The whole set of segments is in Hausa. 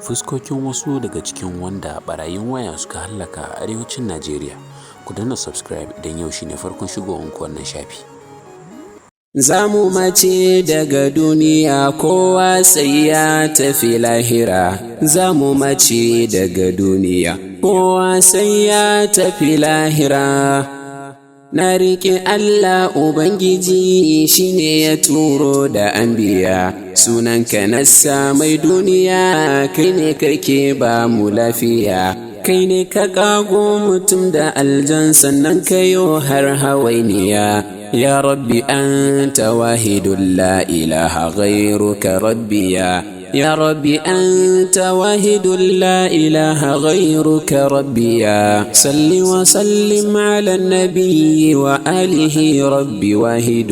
Fuskokin wasu daga cikin wanda ɓarayin waya suka hallaka a arewacin Najeriya. Ku danna subscribe idan yau shine farkon shigowanku wannan shafi. Za mu mace daga duniya, kowa sai ya tafi lahira. Za mu mace daga duniya, kowa sai ya tafi lahira. Na riƙe Allah Ubangiji, shine ya turo da anbiya. Sunanka nassa mai duniya, kai ne kake ba mu lafiya. Kai ne ka ƙago mutum da aljan, sannan kayo har hawainiya. يا ربي أنت واحد، لا إله غيرك ربي. يا ربي أنت واحد، لا إله غيرك ربي. صل وسلم على النبي وآله ربي واحد.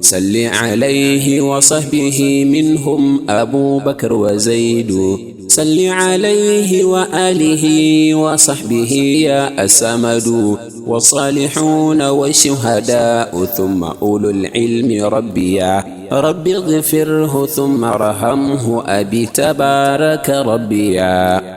صل عليه وصحبه، منهم أبو بكر وزيد. صل عليه وآله وصحبه يا الصمد، والصالحون والشهداء، ثم أولو العلم ربي. ربي اغفره ثم ارحمه أبي تبارك ربي.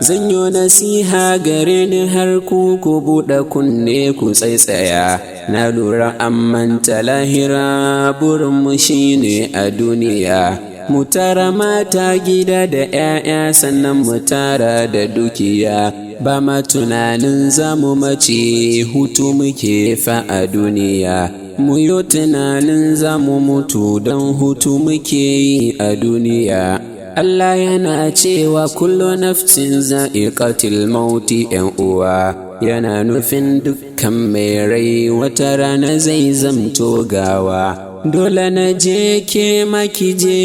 Zan yo nasiha gare ni har ku, ku buɗe kunne ku tsaitsaya. Na lura an manta lahira, burinmu shine a duniya. Mu tara mata, gida da 'ya'ya, sannan mu tara da dukiya. Ba ma tunanin za mu mace, hutu muke fa a duniya. Mu yi tunanin za mu mutu, don hutu muke yi a duniya. Allah yana cewa كل نفس ذائقة الموت. 'Yan uwa, yana nufin dukkan mai rai wata rana zai zamto gawa. Dole na je, ke maki je,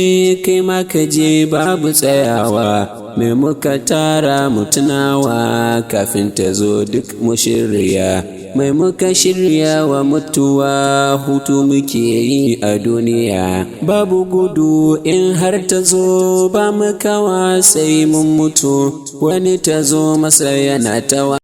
kai maka je, babu tsayawa. Me muka tara? Mu tunawa kafin ta zo, duk mu shirya. Mai muka shirya wa mutuwa? Hutu muke yi a duniya, babu gudu. In har ta zo, ba makawa sai mun mutu. Wani ta zo masa yana tawa.